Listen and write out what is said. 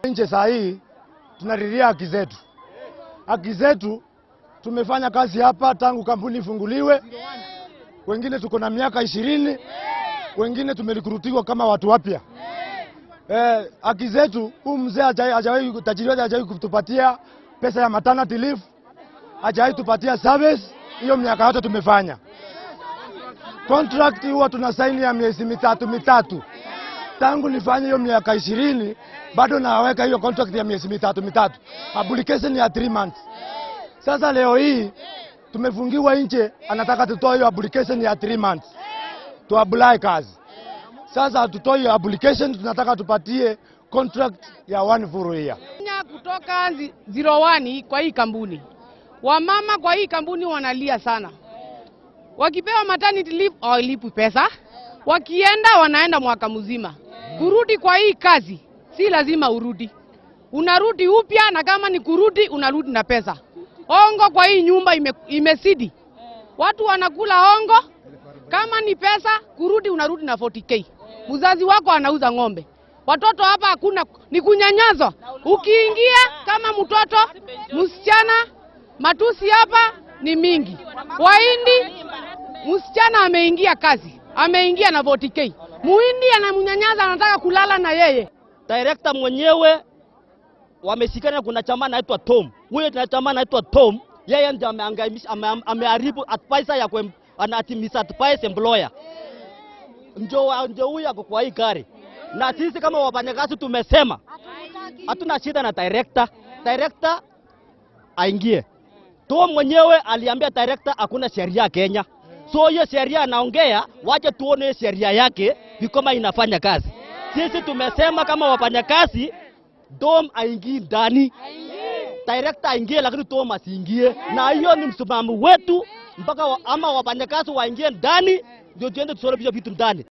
Nje saa hii tunalilia haki zetu, haki zetu. Tumefanya kazi hapa tangu kampuni ifunguliwe, wengine tuko na miaka 20, wengine tumerecruitiwa kama watu wapya. Haki zetu, huu mzee hajawahi, tajiri wetu hajawahi kutupatia pesa ya maternity leave, hajawahi tupatia service. Hiyo miaka yote tumefanya contract, huwa tuna saini ya miezi mitatu mitatu. Tangu nifanye hiyo miaka 20 bado naweka hiyo contract ya miezi mitatu mitatu, application ya 3 months. Sasa leo hii tumefungiwa nje, anataka tutoe hiyo application ya 3 months tu apply kazi. Sasa hatutoi hiyo application, tunataka tupatie contract ya one full year. Kutoka 01 kwa hii kampuni, wamama kwa hii kampuni wanalia sana, wakipewa maternity leave hawalipwi pesa, wakienda wanaenda mwaka mzima. Kurudi kwa hii kazi si lazima urudi, unarudi upya, na kama ni kurudi unarudi na pesa. Hongo kwa hii nyumba imezidi, watu wanakula hongo. Kama ni pesa kurudi, unarudi na 40K. Mzazi wako anauza ng'ombe, watoto hapa hakuna, ni kunyanyazwa. Ukiingia kama mtoto msichana, matusi hapa ni mingi. Wahindi, msichana ameingia kazi, ameingia na 40K, Muhindi anamnyanyaza, anataka kulala na yeye. Director mwenyewe wameshikana, kuna chama anaitwa Tom. Huyo na chama anaitwa Tom, yeye ndiye ameangamisha, ameharibu advisor ya kwa ati misadvise employer. Ndio huyo ako kwa hii gari, na sisi kama wafanyakazi tumesema hatuna shida na director. Director aingie. Tom mwenyewe aliambia director hakuna sheria Kenya. So hiyo sheria anaongea, wache tuone sheria yake kama inafanya kazi. Sisi tumesema kama wafanyakazi, Tom aingie ndani, director aingie, lakini Tom asiingie, na hiyo ni msimamo wetu mpaka ama wafanyakazi waingie ndani ndio tuende tusolve hiyo vitu ndani.